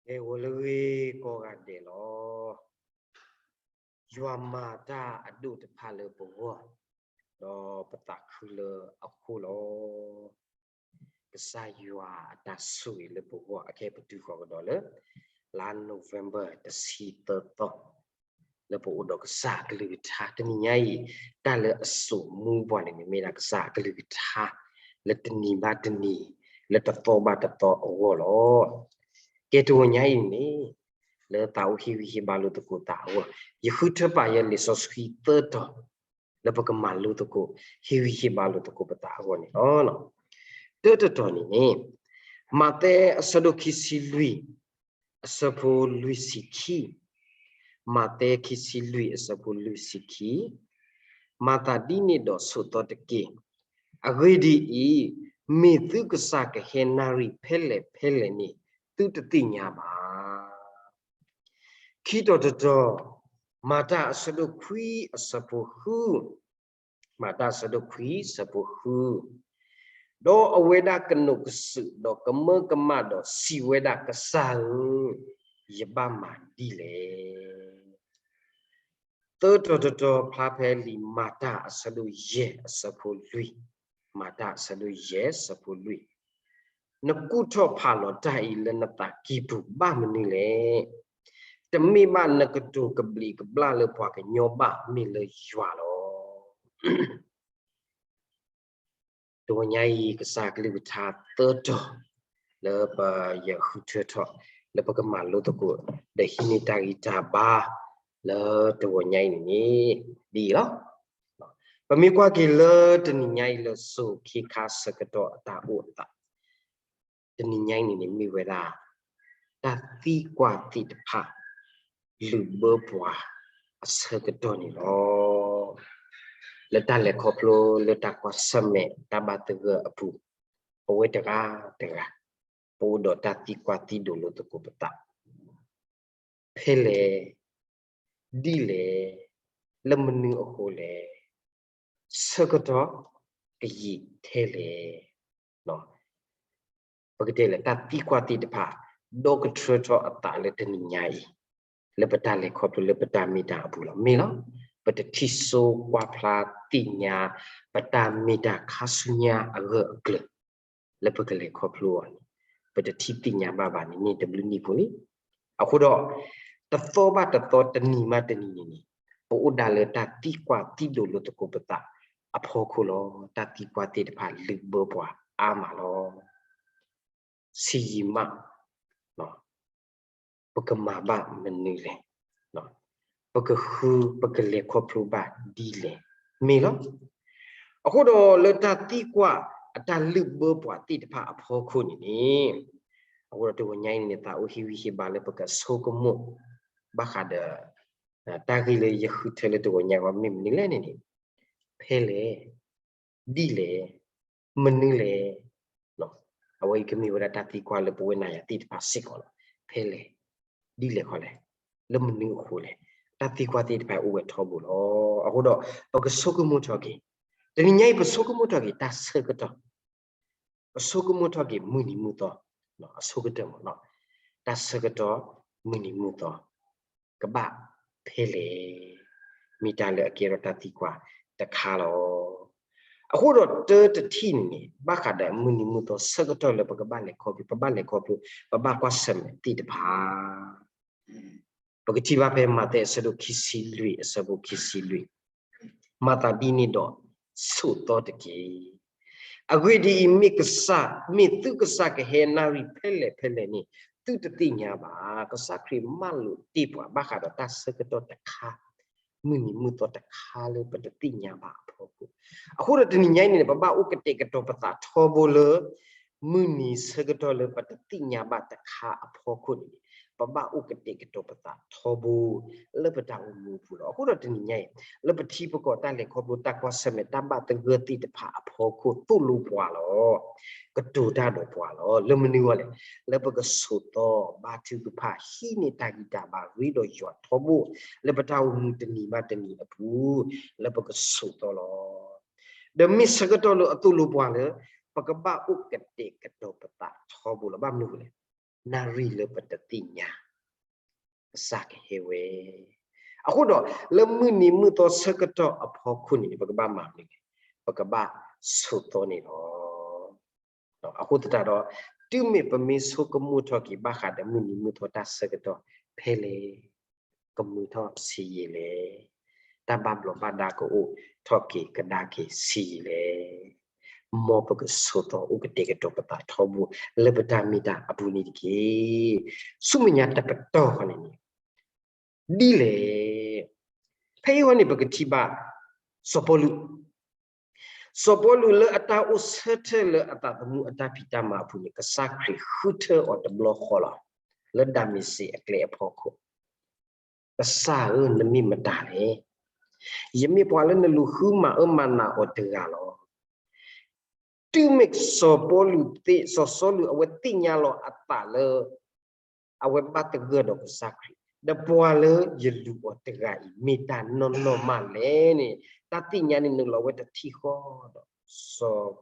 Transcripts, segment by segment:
ဟဲဂီၤလၢအဂ့ၤကိးဂၤဒဲးလီၤ. ယွၤမၤတၢ်အဒိၣ်တဖၣ်လၢပဂီၢ်, ဒီးပသးခုလၢအဃိလီၤ. ကစၢ်ယွၤအတၢ်ဆိၣ်ဂ့ၤလၢပဂီၢ် အခဲအံၤပတုၤဃီၤကဒီးလၢ လါ November တဆံသၢသီ လၢပအိၣ်ဒီးကစၢ်အကလုၢ်ကထါတနံၤညါအံၤ, တၢ်လၢအစိာ်မူပှၤန့ၣ်န့ၣ် မ့ၢ်ဒၣ်ကစၢ်အကလုၢ်ကထါ လၢတနံၤဘၣ်တနံၤ, လၢတသီဘၣ်တသီအဂီၢ်လီၤ. ကဲတဂီၤညါအံၤန့ၣ် လၢသးအိၣ်ဟ့ၣ်ဂံၢ်ဟ့ၣ်ဘါလိာ်သကိးသးအဂီၢ်, ယဃုထၢပာ်ယဲလံာ်စီဆှံသၢတီၤ လၢပကမၤလိသကိး, ဟ့ၣ်ဂံၢ်ဟ့ၣ်ဘါလိာ်သကိးပသးအဂီၢ်န့ၣ်လီၤ. တၢတတီၤန့ၣ်န့ၣ်, မးသဲအဆၢဒိၣ်ခံဆံလွံၢ် အဆၢဖိလွံၢ်ဆံခံ, မးသဲခံဆံလွံၢ်အဆၢဖိလွံၢ်ဆံခံ, မၤသးဒ်န့ၣ်ဒီးဆိးသီတက့ၢ်. အဂ့ၢ်ဒ်အံၤ, မ့ၢ်သုကစၢ်ကဟဲနၣ်ရံၣ်ဖဲလဲၣ်ဖဲလဲၣ်န့ၣ် သုတသ့ၣ်ညါဘၣ်. ခံတီၤတတီၤ, မၤတၢ်အဆၢဒိၣ်ခွံအဆၢဖိဃု, မၤတၢ်အဆၢဒိၣ်ခွံအဆၢဖိဃု, ဒီးအဝဲဒၣ်ကနိးကစုာ်ဒီးကမၢကမၣ်ဒီးစံးဝဲဒၣ်, ကစၢ်ဧၢ, ယဘၣ်မၤဒ်လဲၣ်. သၢတီၤတတီၤဖျါဖဲလံာ်မၤတၢ်အဆၢဒိၣ်ယဲၢ်အဆၢဖိလွံၢ်, မၤတၢ်အဆၢဒိၣ်ယဲၢ်အဆၢဖိလွံၢ်, နကူၣ်ထီၣ်ဖးလီၤတၢ်အံၤလၢနသးကံၢ်ပူၤဘၣ်မနုၤလဲၣ်. တမ့ၢ်ဘၣ်နကတိၤကဘျံးကဘျၣ်လၢပှၤကညီဘၣ်, မ့ၢ်လၢယွၤလီၤ. တဂီၤညါအံၤ ကစၢ်ကလုၢ်ကထါသၢတီၤ လၢပယဃုထၢထီၣ် လၢပကမၤလိသကိး ဒီးဟံးန့ၢ်တၢ်ဂံၢ်တၢ်ဘါ လၢတဂီၤညါအံၤန့ၣ်န့ၣ် ဒ်အံၤလီၤ. ပမ့ၢ်ကွၢ်က့ၤလၢတနံၤညါအံၤလၢစိၤခ့ခါဆၢကတီၢ်အတၢ်အိၣ်အသး တနံၤညါအံၤန့ၣ်န့ၣ် မ့ၢ်ဝဲဒၣ် တၢ်သံကွၢ်သ့ၣ်တဖၣ် လုၣ်ဘၢပှၤအဆၢကတီၢ်န့ၣ်လီၤ. လၢတၢ်လဲၤခီဖျိ လၢတၢ်ကွၢ်ဆၢၣ်မဲာ်တၢ်ဘၣ်သဂၢၢ်အပူၤ, ပဝဲတဂၤတဂၤ ပအိၣ်ဒီးတၢ်သံကွၢ်သံဒိးလိာ်သကိးပသး ဖဲလဲၣ်, ဒ်လဲၣ်, လၢမနုၤအဃိလဲၣ်, ဆၢကတီၢ်ကယံာ်ထဲလဲၣ်. ပကတဲလၢတၢ်သံကွၢ်သ့ၣ်တဖၣ် ဒီကထြၢထီၣ်အသးလၢတနံၤညါအံၤ လၢပတၢ်လဲၤခီဖျိလၢပတၢ်မ့ၢ်တၢ်အပူၤလီၤ. မ့ၢ်လီၤ, ပတထံၣ်စိကွၢ်ဖျါသ့ၣ်ညါ ပတၢ်မ့ၢ်တၢ်ခါဆူညါအဂၢၢ်အကျၢၤ လၢပကလဲၤခီဖျိအီၤန့ၣ် ပတထံၣ်သ့ၣ်ညါဘၣ်ဘၣ်န့ၣ် န့ၢ်တဘျုးနံၣ်ဖိလံ. အဃိဒီး တသီဘၣ်တသီ တနံၤဘၣ်တနံၤန့ၣ်န့ၣ် ပအိၣ်ဒၣ်လၢတၢ်သံကွၢ်သံဒိးလိာ်သကိးပသးအဖီခိၣ်လီၤ. တၢ်သံကွၢ်သ့ၣ်တဖၣ်လုၢ်ဘၢပှၤအါမးလီၤ. ဆံးယံာ်မး ပကမၤဘၣ်မနုၤလဲၣ်, ပကဃု ပကလဲၤခီဖျိဘၣ်ဒ်လဲၣ်, မ့ၢ်လီၤ. အဃိဒီးလၢတၢ်သံကွၢ်အတၢ်လုၢ်ဘၢပှၤသ့ၣ်တဖၣ်အဖီခိၣ်န့ၣ်န့ၣ်, အဃိဒီးတဂီၤညါအံၤန့ၣ် သးအိၣ်ဟ့ၣ်ဂံၢ်ဟ့ၣ်ဘါလၢပကဆိကမိၣ် ဘၣ်ဃးဒီး တၢ်ဂ့ၢ်လၢယဃုထၢလၢတဂီၤညါအံၤမ့ၢ်မနုၤလဲၣ်န့ၣ်န့ၣ်, ဖဲလဲၣ်, ဒ်လဲၣ်, မနုၤလဲၣ်. အဝဲအံၤကမ့ၢ်ဝဲဒၣ်တၢ်သံကွၢ်လၢပဝဲနၤယၤသ့ၣ်တဖၣ်စ့ၢ်ကီးလီၤ. ဖဲလဲၣ်, ဒ်လဲၣ်ဃီလဲၣ်, လၢမနုၤအဃိလဲၣ်, တၢ်သံကွၢ်သ့ၣ်တဖၣ်အိၣ်ဝဲထီဘိလီၤ. အဃိဒီး ပကဆိကမိၣ်ထီၣ်က့ၤ, တနံၤညါအံၤပဆိကမိၣ်ထီၣ်က့ၤတၢ်ဆၢကတီၢ်, ပဆိကမိၣ်ထီၣ်က့ၤမုၢ်နံၤမုၢ်သီ, အဆိကတၢၢ်မး, တၢ်ဆၢကတီၢ်မုၢ်နံၤမုၢ်သီ ကဘၣ်ဖဲလဲၣ်, မ့ၢ်တၢ်လၢအကဲထီၣ်တၢ်သံကွၢ်တခါလီၤ. အဃိဒီးတၢတထံၣ်န့ၣ်န့ၣ် ဘၣ်ဃးဒီးမုၢ်နံၤမုၢ်သီဆၢကတီၢ်လၢပကဘၣ်လဲၤခီဖျိ, ပဘၣ်လဲၤခီဖျိ, ပဘၣ်ကွၢ်ဆၢၣ်မဲာ်သ့ၣ်တဖၣ် ပကထံၣ်ဘၣ်ဖဲမးသဲအဆၢဒိၣ်ခံဆံလွံၢ်အဆၢဖိခံဆံလွံၢ်, မၤသးဒ်န့ၣ်ဒီးဆိးသီတက့ၢ်. အဂ့ၢ်ဒ်အံၤ, မ့ၢ်ကစၢ်, မ့ၢ်သုကစၢ်ကဟဲနၣ်ရံၣ်ဖဲလဲၣ်ဖဲလဲၣ်န့ၣ် သုတသ့ၣ်ညါဘၣ်. ကစၢ်ခရံာ်မၢလိာ်တ့ၢ်ပှၤဘၣ်ဃးဒီးတၢ်ဆၢကတီၢ်တခါ, မုၢ်နံၤမုၢ်သီတခါလၢပတသ့ၣ်ညါဘၣ်အဖီခိၣ်. အဃိဒီးတနံၤညါအံၤန့ၣ် ပဘၣ်အိၣ်ကတဲာ်ကတီၤပသးထီဘိလၢ မုၢ်နံၤဆၢကတီၢ်လၢပတသ့ၣ်ညါဘၣ်တခါအဖီခိၣ်န့ၣ်န့ၣ်, ပဘၣ်အိၣ်ကတဲာ်ကတီၤပသးထီဘိ လၢပတၢ်အိၣ်မူအပူၤလီၤ. အဃိဒီးတနံၤညါအံၤ လၢပထံပကီၢ်တၢ်လဲၤခီဖျိတၢ်ကွၢ်ဆၢၣ်မဲာ်တၢ်ဘၣ်သဂၢၢ်သ့ၣ်တဖၣ်အဖီခိၣ် သိၣ်လိပှၤလီၤ. ကတိၤတၢ်ဒီးပှၤလီၤ. လၢမနုၤအဂီၢ်လဲၣ်, လၢပကဆိးသီဘါထုကဖၣ် ဟံးန့ၢ်တၢ်ဂံၢ်တၢ်ဘါ ရ့ဒီးယွၤထီဘိ လၢပတၢ်အိၣ်မူတနံၤဘၣ်တနံၤအပူၤ လၢပကဆိးသီလီၤ. ဒီးမ့ၢ်ဆၢကတီၢ်လၢအသိၣ်လိပှၤလၢ ပကဘၣ်အိၣ်ကတဲာ်ကတီၤပသးထီဘိလီၤ. ဘၣ်မနုၤအဃိလဲၣ်, နၣ်ရံၣ်လၢပတသ့ၣ်ညါ ကစၢ်ကဟဲဝဲ. အဃိဒီး လၢမုၢ်နံၤမုၢ်သီဆၢကတီၢ်အဖီခိၣ်န့ၣ် ပကဘၣ်မၤမနုၤလဲၣ်, ပကဘၣ်ဆိးသီန့ၣ်လီၤ. အဃိသတးဒီး တုၤမ့ၢ်ပမ့ၢ်ဆိကမိၣ်ထီၣ်က့ၤဘၣ်ဃးဒီးမုၢ်နံၤမုၢ်သီတၢ်ဆၢကတီၢ်ဖဲလဲၣ်, ကမုာ်ထီၣ်ဆံးယံာ်လဲၣ်, တၢ်ဘၣ်ဘျီးဘၣ်ဒါကအိၣ်ထီၣ်က့ၤကဒါက့ၤဆံးယံာ်လဲၣ်, မ်ပကဆိးသီအိၣ်ကတဲာ်ကတီၤပသးထီဘိ လၢပတၢ်မ့ၢ်တၢ်အပူၤန့ၣ်တက့ၢ်. ဆူမဲာ်ညါတပတီၢ်ဃီန့ၣ်န့ၣ် ဒ်လဲၣ်. ဖဲအံၤဃီန့ၣ် ပကထံၣ်ဘၣ် စီၤပီလူး, စီၤပီလူးလၢအတၢ်အိၣ်ဆၢထၢၣ်လၢအသးသမူအတၢ်ဖံးတၢ်မၤအပူၤန့ၣ် ကစၢ်ခရံာ်ဃုထၢအီၤတဘျီဃီလီၤ. လၢဒၤမ့းစ့းအကျဲအဖီခိၣ်, ကစၢ်ဧၢ, နမ့ၢ်မတၤလဲၣ်. ယမ့ၢ်ပှၤလၢနလူၤဃုမၤအၢမၤနးအီၤတဂၤလီၤ. တုၤမ့ၢ်စီၤပီလူးသ့ၣ်, စီၤစီလူးအဝဲသ့ၣ်ညါလီၤအသးလၢ အဝဲဘၣ်သဂၢၢ်ဒီးကစၢ်ခရံာ်, ဒီးပှၤလၢယလူၤအီၤတဂၤအံၤ မ့ၢ်တၢ်နီၢ်နီၢ်မးလဲၣ်န့ၣ် တၢ်သ့ၣ်ညါန့ၣ် နုာ်လီၤဝဲတထံၣ်ဃီဒီး စီၤ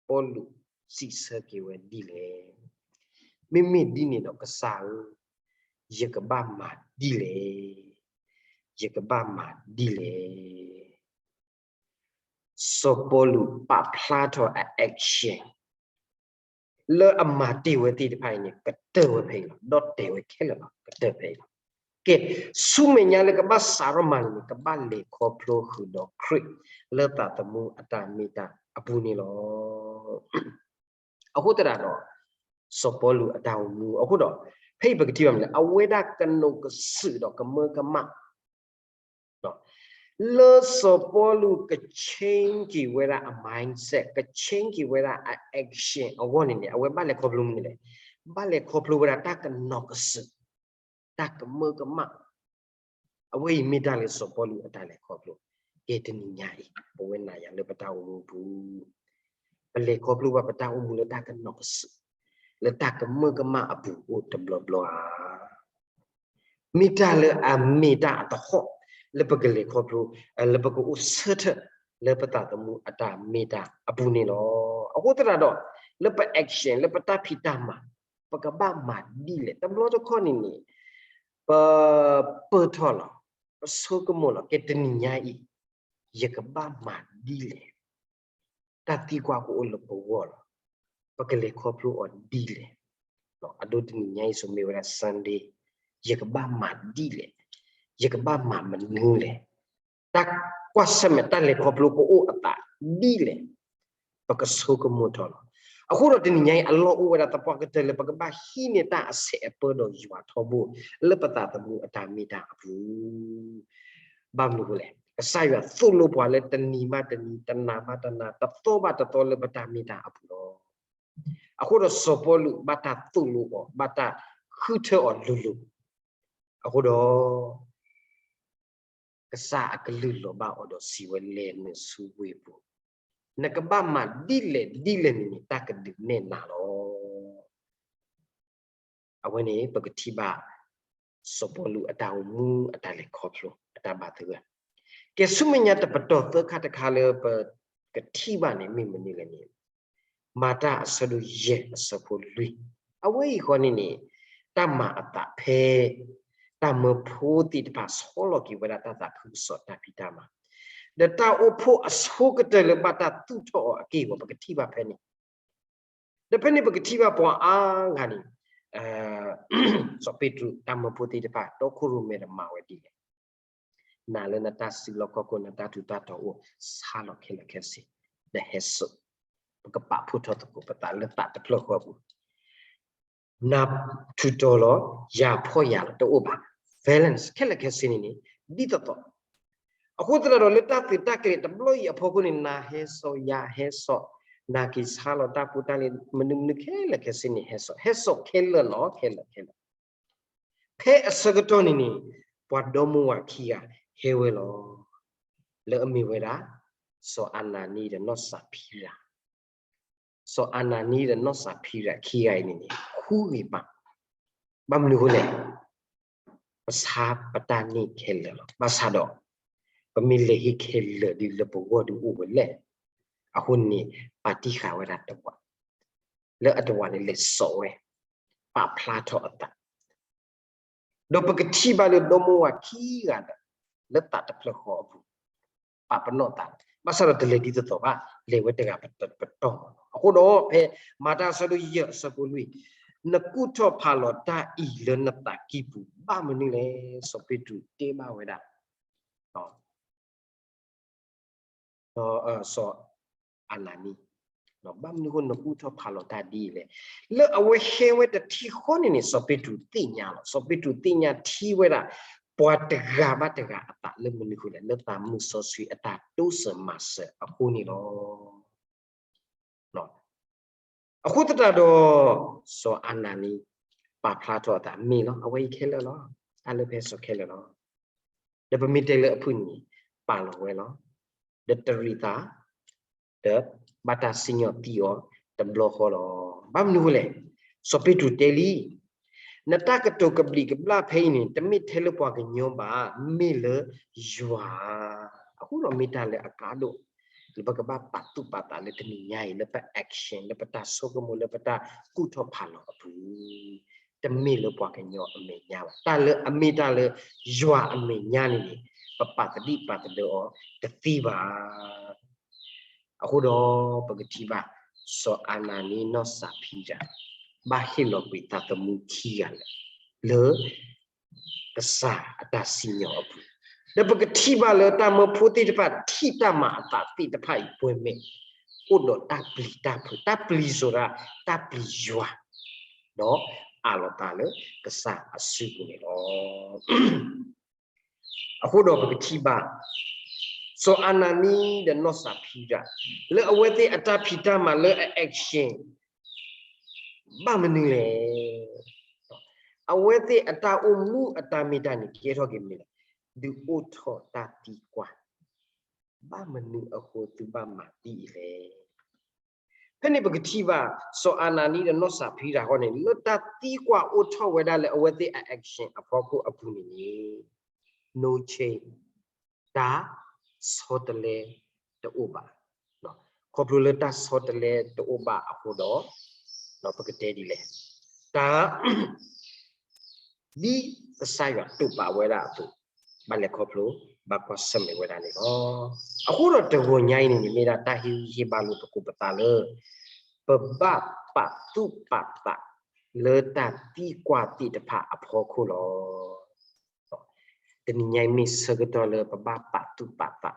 ပီလူးစံးဆၢက့ၤဝဲဒ်လဲၣ်. မ့မ့ၢ်ဒ်န့ၣ်ဒီးကစၢ်ဧၢ, ယကဘၣ်မၤဒ်လဲၣ်, ယကဘၣ်မၤဒ်လဲၣ်. စီၤပီလူးပာ်ဖျါထီၣ်အ action လၢအမၤတ့ၢ်ဝဲသ့ၣ်တဖၣ်အံၤန့ၣ် ကတၢၢ်ဝဲဖဲအံၤလီၤ. ဒီးတဲဝဲခဲလၢာ်လီၤ, ကတၢၢ်ဖဲအံၤလီၤ. ကဲ, ဆူမဲာ်ညါလၢကဘၣ်စးထီၣ်မၤန့ၣ်န့ၣ် ကဘၣ်လဲၤခီဖျိဃုာ်ဒီးခရံာ် လၢသးသမူအတၢ်မ့ၢ်တၢ်အပူၤန့ၣ်လီၤ. အဃိသတးဒီး စီၤပီလူးအတၢ်အိၣ်မူအဃိဒီး ဖဲအံၤပကထံၣ်ဘၣ်မနုၤလဲၣ်, အဝဲဒၣ်ကနိးကစုာ်ဒီးကမၢကမၣ် လၢစီၤပီလူးက change က့ၤဝဲဒၣ်အ mindset, က change က့ၤဝဲဒၣ်အ action အဂီၢ်န့ၣ်န့ၣ် အဝဲဘၣ်လဲၤခီဖျိမနုၤလဲၣ်. ဘၣ်လဲၤခီဖျိဝဲဒၣ်တၢ်ကနိးကစုာ်, တၢ်ကမၢကမၣ်. အဝဲအံၤမ့ၢ်တၢ်လၢစီၤပီလူးအတၢ်လဲၤခီဖျိ. ကဲတနံၤညါအံၤ ပဝဲနၤယၤလၢပတၢ်အိၣ်မူပူၤ ပလဲၤခီဖျိဘၣ်ပတၢ်အိၣ်မူလၢတၢ်ကနိးကစုာ်, လၢတၢ်ကမၢကမၣ်အပူၤအိၣ်တဘျီဘျီဧါ. မ့ၢ်တၢ်လၢအမ့ၢ်တၢ်အသဟီၣ် လၢပကလဲၤခီဖျိ, လၢပကအိၣ်ဆၢထၢၣ် လၢပသးသမူအတၢ်မ့ၢ်တၢ်အပူၤန့ၣ်လီၤ. အဃိသတးဒီး လၢပ action လၢပတၢ်ဖံးတၢ်မၤ ပကဘၣ်မၤဒ်လဲၣ်. တဘျီတခီၣ်န့ၣ်န့ၣ် ပပၢၢ်ထီၣ်လီၤ, ပဆိကမိၣ်လီၤ, ကဲတနံၤညါအံၤ ယကဘၣ်မၤဒ်လဲၣ်. တၢ်သံကွၢ်ကအိၣ်လၢပဂီၢ်လီၤ. ပကလဲၤခီဖျိအီၤဒ်လဲၣ်. အဒိတနံၤညါအံၤ စိမ့ၢ်ဝဲဒၣ် Sunday, ယကဘၣ်မၤဒ်လဲၣ်, ယကဘၣ်မၤမနုၤလဲၣ်. တၢ်ကွၢ်ဆၢၣ်မဲာ်တၢ်လဲၤခီဖျိကအိၣ်အသးဒ်လဲၣ်. ပကဆိကမိၣ်ထီၣ်လီၤ. အဃိဒီးတနံၤညါအံၤ အလီၢ်အိၣ်ဝဲဒၣ်သပှၢ်ကတၢၢ်လၢပကဘၣ်ဟံးန့ၢ်တၢ်အဆဲးအပၢဒီးယွၤထီဘိ လၢပသးသမူအတၢ်မ့ၢ်တၢ်အပူၤ ဘၣ်မနုၤအဃိလဲၣ်, ကစၢ်ယွၤသိၣ်လိပှၤလၢတနံၤဘၣ်တနံၤ, တနၤဘၣ်တနၤ, တသီဘၣ်တသီလၢပတၢ်မ့ၢ်တၢ်အပူၤလီၤ. အဃိဒီးစီၤပီလူးဘၣ်တၢ်သိၣ်လိအီၤ, ဘၣ်တၢ်ဃုထၢအီၤလိၤလိၤ. အဃိဒီး ကစၢ်အကလုၢ်လီၤဘၣ်အီၤဒီးစံးဝဲ, လဲၤနုာ်ဆူဝ့ၢ်ပူၤ, နကဘၣ်မၤဒ်လဲၣ်ဒ်လဲၣ်န့ၣ်န့ၣ် တၢ်ကဒုးနဲၣ်နၤလီၤ. အဝဲန့ၣ် ပကထံၣ်ဘၣ် စီၤပီလူးအတၢ်အိၣ်မူအတၢ်လဲၤခီဖျိအတၢ်ဘၣ်သဂၢၢ်. ကဲဆူမဲာ်ညါတပတီၢ်သၢခါတခါလၢပကထံၣ်ဘၣ်န့ၣ် မ့ၢ်မနုၤလဲၣ်န့ၣ် မၤတၢ်အဆၢဒိၣ်ယဲၢ်အဆၢဖိလွံၢ်, အဝဲအံၤဃီန့ၣ်န့ၣ် တၢ်မၤအသးဖဲ တၢ်မၢဖိသ့ၣ်တဖၣ်ဆီလီၤက့ၤဝဲဒၣ်တၢ်သးခုကစီၣ်တၢ်ဖံးတၢ်မၤ, ဒီးတၢ်အိၣ်ဖှိၣ်အဆိကတၢၢ်လၢဘၣ်တၢ်သူၣ်ထီၣ်အီၤအက့ၢ်အဂီၤ ပကထံၣ်ဘၣ်ဖဲန့ၣ် ဒီးဖဲန့ၣ်ပကထံၣ်ဘၣ်ပှၤအါဂၤန့ၣ် စီၤပ့းတရူး တၢ်မၢဖိသ့ၣ်တဖၣ် တီခိၣ်ရိၣ်မဲဒီးမၤဝဲဒ်လဲၣ်, နၤလၢနတၢ်စုလီၢ်ခီၣ်ခိၣ် နတၢ်ထူးတၢ်တီၤအိၣ် ဆါလီၤခဲလၢာ်ခဲဆ့ ဒီးဟဲစိာ်, ပကပာ်ဖှိၣ်ထီၣ်သကိးပသးလၢသးတဖျၢၣ်ဃီပူၤ နၤထူးတီၤလီၤ, ယၤဖှီၣ်ယာ်လီၤ တအိၣ်ဘၣ်, balance ခဲလၢာ်ခဲဆ့န့ၣ်န့ၣ် ဒ်သိးသိး. အဃိသတးဒီးလၢတၢ်သုးတၢ်ကျဲၤတဘျီအံၤအဖီခိၣ်န့ၣ် နၤဟဲစိာ် ယၤဟဲစိာ်, နၤက့ၤဆါလီၤတၢ်ဖိတၢ်လံၤ မနုၤမနုၤခဲလၢာ်ခဲဆ့န့ၣ် ဟဲစိာ်, ဟဲစိာ်ခဲလၢာ်လီၤ ခဲလၢာ်ခဲလၢာ်. ဖဲအဆၢကတီၢ်န့ၣ်န့ၣ် ပှၤဒီမါဝၤခံဂၤဟဲဝဲလီၤ. လၢအမ့ၢ်ဝဲဒၣ် စီၤအၤနၤနံဒီးနီၢ်စၤဖံရၤ စီၤအၤနၤနံဒီးနီၢ်စၤဖံရၤခံဂၤအံၤန့ၣ်န့ၣ် ဃူဂ့ၤဘၣ်. ဘၣ်မနုၤအဃိလဲၣ်, ပဆါပတၢ်န့ၢ်ခဲလၢာ်လီၤ. ဘၣ်ဆၣ်ဒီး ပမ့ၢ်လဲၤဟ့ၣ်ခဲလၢာ်ဒ်လၢပဂီၢ်ဒုးအိၣ်ဝဲလဲၣ်. အဃိန့ၣ် ပာ်တံၢ်ဃာ်ဝဲဒၣ်တဝာ်, လၢအတဝာ်န့ၣ်လဲၤစိာ်ဝဲ, ပာ်ဖျါထီၣ်အသး ဒီးပကထံၣ်ဘၣ်လၢဒီမိၢ်ဝၤခံဂၤဒီး လၢသးတဖျၢၣ်ဃီအပူၤ ပာ်ပနီၣ်သး ဘၣ်ဆၣ်ဒီးတလဲၤဒ်သိးသိးဘၣ် လဲၤဝဲတဂၤပတီၢ်မးလီၤ. အဃိဒီးဖဲမၤတၢ်အဆၢဒိၣ်ယဲၢ်အဆၢဖိလွံၢ်, နကူၣ်ထီၣ်ဖးလီၤတၢ်အံၤလၢနသးကံၢ်ပူၤ ဘၣ်မနုၤလဲၣ်. စီၤပ့းတရူးတဲဘၣ်ဝဲဒၣ် စီၤအနၤနံ, ဘၣ်မနုၤအဃိနကူၣ်ထီၣ်ဖးလီၤတၢ်ဒ်အံၤလဲၣ်. လၢအဝဲဟဲဝဲတထံၣ်ဃီန့ၣ်န့ၣ် စီၤပ့းတရူးသ့ၣ်ညါလီၤ. စီၤပ့းတရူးသ့ၣ်ညါထံဝဲဒၣ် ပှၤတဂၤဘၣ်တဂၤအသးလၢမနုၤအဃိလဲၣ်, လၢသးမုၢ်စီဆှံအတၢ်တိစၢၤမၤစၢၤအဃိန့ၣ်လီၤ. အဃိသတးဒီး စီၤအနၤနံ ပာ်ဖျါထီၣ်အသးမ့ၢ်လီၤ. အဝဲအံၤခဲလၢာ်လီၤ. တၢ်လၢဖဲစီၤခဲလၢာ်လီၤ. ဒီးပမ့ၢ်တဲလၢအဖုၣ်န့ၣ် ပာ်လီၤဝဲလီၤ. ဒီးတရံးသး ဒီးဘၣ်တၢ်စံၣ်ညီၣ်သံအီၤတဘျီဃီလီၤ. ဘၣ်မနုၤအဃိလဲၣ်, စီၤပ့းတရူးတဲလံ, နတၢ်ကတိၤကဘျံးကဘျၣ်ဖဲအံၤန့ၣ် တမ့ၢ်ထဲလၢပှၤကညီဘၣ်, မ့ၢ်လၢယွၤ, အဃိဒီးမ့ၢ်တၢ်လၢအကါဒိၣ် လၢပကဘၣ်ပာ်သူၣ်ပာ်သးလၢတနံၤညါအံၤ လၢပ action လၢပတၢ်ဆိကမိၣ်လၢပတၢ်ကူၣ်ထီၣ်ဖးလီၤအပူၤ, တမ့ၢ်လၢပှၤကညီအမဲာ်ညါဘၣ်. တၢ်လၢအမ့ၢ်တၢ်လၢယွၤအမဲာ်ညါန့ၣ်န့ၣ် ပပာ်သဒံၣ်ပာ်သဒၢအီၤတသ့ဘၣ်. အဃိဒီးပကထံၣ်ဘၣ် စီၤအနၤနံနီၢ်စၤဖံရၤ ဘၣ်ဟ့ၣ်လီၤကွံာ်သးသမူခံဂၤလၢ လၢ ကစၢ်အတၢ်စံၣ်ညီၣ်အပူၤ, ဒီးပကထံၣ်ဘၣ်လၢတၢ်မၢဖိသ့ၣ်တဖၣ် ထံၣ်တၢ်မၤအသးသ့ၣ်တဖၣ်အံၤ ပှဲၤမဲာ်အိၣ်ဒီးတၢ်ပျံၤတၢ်ဖုး, တၢ်ပျံၤစိၤဒၣ် တၢ်ပျံၤယွၤ, ဒီးအးလီၤသးလၢကစၢ်အစုပူၤန့ၣ်လီၤ. အဃိဒီးပကထံၣ်ဘၣ် စီၤအနၤနံဒီးနီၢ်စၤဖံရၤ လၢအဝဲသ့ၣ်အတၢ်ဖံးတၢ်မၤလၢအ action ဘၣ်မနုၤလဲၣ်. အဝဲသ့ၣ်အတၢ်အိၣ်မူအတၢ်မ့ၢ်တၢ်န့ၣ် ကဲထီၣ်က့ၤမနုၤလဲၣ်, ဒုးအိၣ်ထီၣ်တၢ်သံကွၢ်, ဘၣ်မနုၤအဃိသုဘၣ်မၤဒ်အံၤလဲၣ်. ဖဲန့ၣ်ပကထံၣ်ဘၣ် စီၤအနၤနံဒီးနီၢ်စၤဖံရၤဃီန့ၣ် လၢတၢ်သံကွၢ်အိၣ်ထီၣ်ဝဲဒၣ်လၢအဝဲသ့ၣ်အ action အဖီခိၣ်အပူၤန့ၣ်န့ၣ် no change, တၢ်ဆီတလဲတအိၣ်ဘၣ်. ခီဖျိလၢတၢ်ဆီတလဲတအိၣ်ဘၣ်အဃိဒီး ပကတဲဒ်လဲၣ်, တၢ် ဒ်ကစၢ်ယွၤတိာ်ပာ်ဝဲဒၣ်အသိး ဘၣ်လဲၤခီဖျိ ဘၣ်ကွၢ်ဆၢၣ်မဲာ်ဝဲဒၣ်န့ၣ်လီၤ. အဃိဒီးတဂီၤညါအံၤန့ၣ်န့ၣ် မ့ၢ်ဒၣ်တၢ်ဟ့ၣ်ဂံၢ်ဟ့ၣ်ဘါလိာ်သကိးပသးလၢ ပဘၣ်ပာ်သူၣ်ပာ်သးလၢတၢ်သံကွၢ်သ့ၣ်တဖၣ်အဖီခိၣ်လီၤ. တနံၤညါအံၤမ့ၢ်ဆၢကတီၢ်လၢပဘၣ်ပာ်သူၣ်ပာ်သး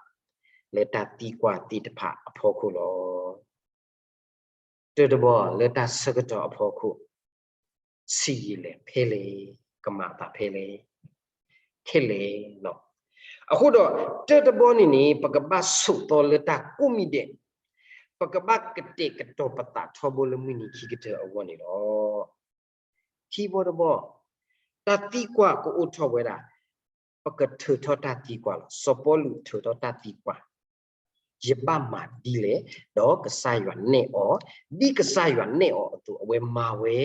လၢတၢ်သံကွၢ်သ့ၣ်တဖၣ်အဖီခိၣ်လီၤ. တၢတဘီလၢတၢ်ဆၢကတီၢ်အဖီခိၣ် ဆံးယံာ်လဲၣ်ဖဲလဲၣ်, ကမၤအသးဖဲလဲၣ်, ခဲလၢာ်လီၤ. အဃိဒီး တၢတဘီန့ၣ်န့ၣ် ပကဘၣ်ဆိးသီလၢတၢ်ကိးမံၤဒဲး, ပကဘၣ်ကတဲာ်ကတီၤပသးထီဘိလၢမုၢ်နံၤခံကတၢၢ်အဂီၢ်န့ၣ်လီၤ. ခံဘီတဘီ, တၢ်သံကွၢ်ကအိၣ်ထီၣ်ဝဲဒၣ်, ပကထုးထီၣ်တၢ်သံကွၢ်လီၤ. စီၤပီလူးထုးထီၣ်တၢ်သံကွၢ် ယဘၣ်မၤဒ်လဲၣ်, ဒီးကစၢ်ယွၤနဲၣ်အီၤ, ဒ်ကစၢ်ယွၤနဲၣ်အီၤအသိး အဝဲမၤဝဲ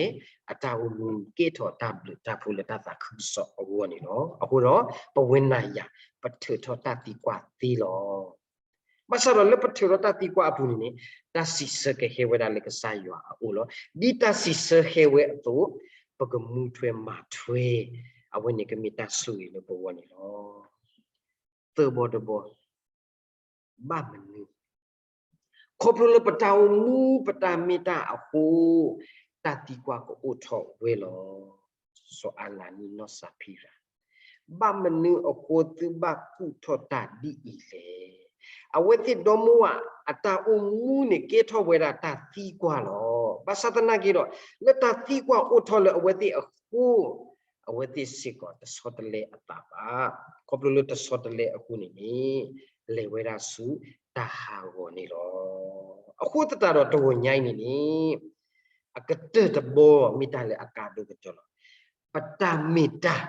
အတၢ်အိၣ်မူကဲထီၣ်တၢ်ဘျုးတၢ်ဖှိၣ်လၢတၢ်သးခုကစီၣ်အဂီၢ်န့ၣ်လီၤ. အဃိဒီး ပဝဲနၤယၤ ပထုးထီၣ်တၢ်သံကွၢ်သ့လီၤ. ဘၣ်ဆၣ်ဒီးလၢပထုးထီၣ်တၢ်သံကွၢ်အပူၤန့ၣ်န့ၣ် တၢ်စံးဆၢကဟဲဝဲဒၣ်လၢကစၢ်ယွၤအအိၣ်လီၤ. ဒ်တၢ်စံးဆၢဟဲဝဲအသိး ပကမူထွဲမၤထွဲ, အဝဲန့ၣ်ကမ့ၢ်တၢ်ဆိၣ်ဂ့ၤလၢပဂီၢ်န့ၣ်လီၤ. သၢဘီတဘီ, ဘၣ်မနုၤ, ခီဖျိလၢပတၢ်အိၣ်မူပတၢ်မ့ၢ်တၢ်အဃိ, တၢ်သံကွၢ်ကအိၣ်ထီၣ်ဝဲလီၤ. စီၤအနၤနံနီၢ်စၤဖံရၤ, ဘၣ်မနုၤအဃိသုဘၣ်ကူၣ်ထီၣ်တၢ်ဒ်အံၤလဲၣ်. အဝဲသ့ၣ်ဒီမိၢ်ဝၤအတၢ်အိၣ်မူန့ၣ် ကဲထီၣ်ဝဲဒၣ်တၢ်သံကွၢ်လီၤ. ဘၣ်ဆၣ်သနာ်က့ဒီး လၢတၢ်သံကွၢ်အိၣ်ထီၣ်လၢအဝဲသ့ၣ်အဃိ အဝဲသ့ၣ်စ့ၢ်ကီးတဆီတလဲအသးဘၣ်. ခီဖျိလၢတဆီတလဲအဃိန့ၣ်န့ၣ် လဲၤဝဲဒၣ်ဆူတၢ်ဟးဂီၤန့ၣ်လီၤ. အဃိသတးဒီးတဂီၤညါအံၤန့ၣ်န့ၣ် အကတၢၢ်တဘီမ့ၢ်တၢ်လၢအကါဒိၣ်ကတၢၢ်လီၤ. ပတၢ်မ့ၢ်တၢ်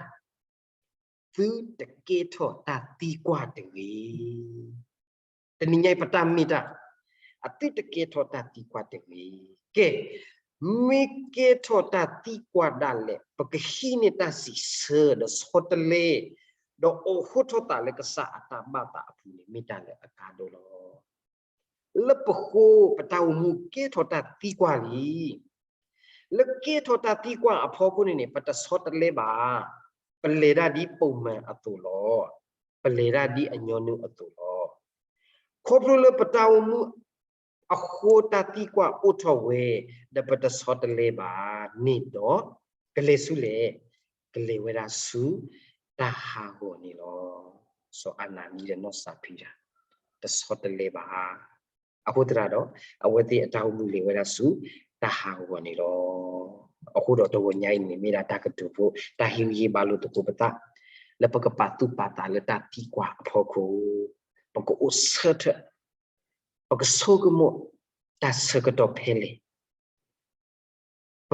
သုတကဲထီၣ်တၢ်သံကွၢ်တဂ့ၤ. တနံၤညါအံၤပတၢ်မ့ၢ်တၢ် အသုတကဲထီၣ်တၢ်သံကွၢ်တဂ့ၤ. ကဲ, မ့ၢ်ကဲထီၣ်တၢ်သံကွၢ်ဒၣ်လဲာ် ပကဟံးန့ၢ်တၢ်စံးဆၢဒီးဆီတလဲ ဒီးအိးထီၣ်သးလၢကစၢ်အတၢ်ဘၣ်သးအပူၤန့ၣ် မ့ၢ်တၢ်လၢအကါဒိၣ်လီၤ. လၢပဃိပတၢ်အိၣ်မူကဲထီၣ်တၢ်သံကွၢ်လံ. လၢကဲထီၣ်တၢ်သံကွၢ်အဖီခိၣ်န့ၣ်န့ၣ် ပတဆီတလဲဘၣ်. ပလဲၤဒၣ်ဒ်ပိာ်မၢၤအသိးလီၤ. ပလဲၤဒၣ်ဒ်အညီနုၢ်အသိးလီၤ. ခီဖျိလၢပတၢ်အိၣ်မူအဃိတၢ်သံကွၢ်အိၣ်ထီၣ်ဝဲ, ဒီးပတဆီတလဲဘၣ်န့ၣ်ဒီး ကလဲၤဆူလဲၣ်, ကလဲၤဝဲဒၣ်ဆူတၢ်ဟးဂီၤန့ၣ်လီၤ. စီၤအၤနၤနံဒီးနီၢ်စၤဖံရၤ တဆီတလဲဘၣ်. အဃိသတးဒီး အဝဲသ့ၣ်အတၢ်အိၣ်မူလဲၤဝဲဒၣ်ဆူတၢ်ဟးဂီၤန့ၣ်လီၤ. အဃိဒီးတဂီၤညါအံၤန့ၣ် မ့ၢ်ဒၣ်တၢ်ကတိၤဖိ တၢ်ဟ့ၣ်ဂံၢ်ဟ့ၣ်ဘါလိာ်သကိးပသး လၢပကပာ်သူၣ်ပာ်သးလၢတၢ်သံကွၢ်အဖီခိၣ်, ပကအိၣ်ဆၢထၢၣ်, ပကဆိကမိၣ်တၢ်ဆၢကတီၢ်ဖဲလဲၣ် ပ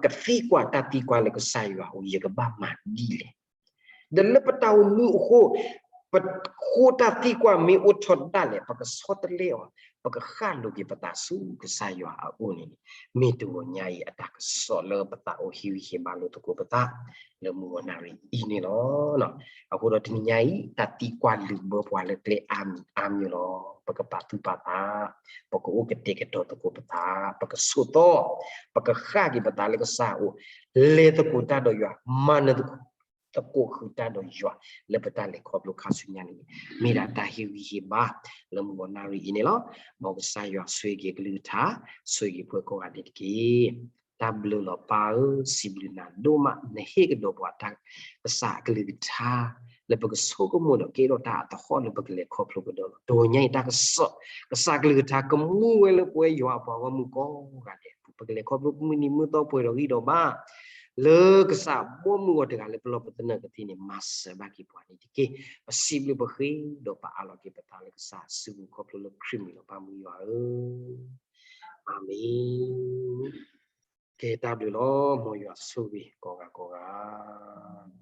ကသံကွၢ်တၢ်သံကွၢ်လၢကစၢ်ယွၤအအိၣ် ယကဘၣ်မၤဒ်လဲၣ်. ဒီးလၢပတၢ်အိၣ်မူအဃိ, ပဃိတၢ်သံကွၢ်မ့ၢ်အိၣ်ထီၣ်ဒၣ်လဲာ် ပကဆီတလဲအီၤ, ပကဃၣ်လိၤက့ၤပသးဆူကစၢ်ယွၤအအိၣ်န့ၣ်န့ၣ်, မ့ၢ်တဂီၤညါအံၤအတၢ်ကစီၣ်လၢပသးအိၣ်ဟ့ၣ်ဂံၢ်ဟ့ၣ်ဘါလိာ်သကိးပသး လၢမုၢ်ဂီၤနၣ်ရံၣ်အံၤန့ၣ်လီၤ. အဃိဒီးတနံၤညါအံၤ တၢ်သံကွၢ်လုၢ်ဘၢပှၤလၢကျဲအါမံၤအါမံၤလီၤ. ပကပာ်သူၣ်ပာ်သး, ပကအိၣ်ကတဲာ်ကတီၤသကိးပသး, ပကဆိးသီ, ပကဃၣ်က့ၤပသးလၢကစၢ်အအိၣ်, လဲၤသကိးတၢ်ဒီးယွၤ, မၤနၢၤသကိးဃုာ်တၢ်ဒီးယွၤ လၢပတၢ်လဲၤခီဖျိခါဆူညါန့ၣ်, မ့ၢ်ဒၣ်တၢ်ဟ့ၣ်ဂံၢ်ဟ့ၣ်ဘါ လၢမုၢ်ဂီၤနၣ်ရံၣ်အံၤန့ၣ်လီၤ. မ်ကစၢ်ယွၤဆိၣ်ဂ့ၤက့ၤအကလုၢ်ကထါ, ဆိၣ်ဂ့ၤပှၤကိးဂၤဒဲးတက့ၢ်. တၢ်ဘျုးလီၤပၢ်ဧၢ, စံးဘျုးနၤဒိၣ်မး နဟ့ၣ်ကဒီးပှၤတၢ်ကစၢ်အကလုၢ်ကထါ လၢပကဆိကမိၣ်ဒီးကဲထီၣ်တၢ်အသဟီၣ်လၢပကလဲၤခီဖျိကဒီးလီၤ. တဂီၤညါအံၤတၢ်ကစီၣ်, ကစၢ်အကလုၢ်ကထါကမူဝဲလၢပဝဲယွၤအပှၤဂီၢ်မုၢ်ကိးဂၤဒဲးအပူၤ, ပကလဲၤခီဖျိမုၢ်နံၤမုၢ်သီပှဲၤဒီးဂံၢ်ဒီးဘါ လၢကစၢ်ဘီမုၢ်ဂီၤတဂၤလၢပလီၢ်ပသနၢၣ်ကသ့န့ၣ် မၤစၢၤဘၣ်က့ၤပှၤန့ၣ်တက့ၢ်. ပစံးဘျုးပဃ့ဒီးပအးလီၤက့ၤပသးလၢကစၢ်စုပူၤခီဖျိလၢခရံာ်မံၤလီၤ ပၢ်မုၢ်ယွၤဧၢ, အၤမ့ၣ်. ကဲတၢ်ဘျုးလီၤ, မ်ယွၤဆိၣ်ဂ့ၤကိးဂၤကိးဂၤ.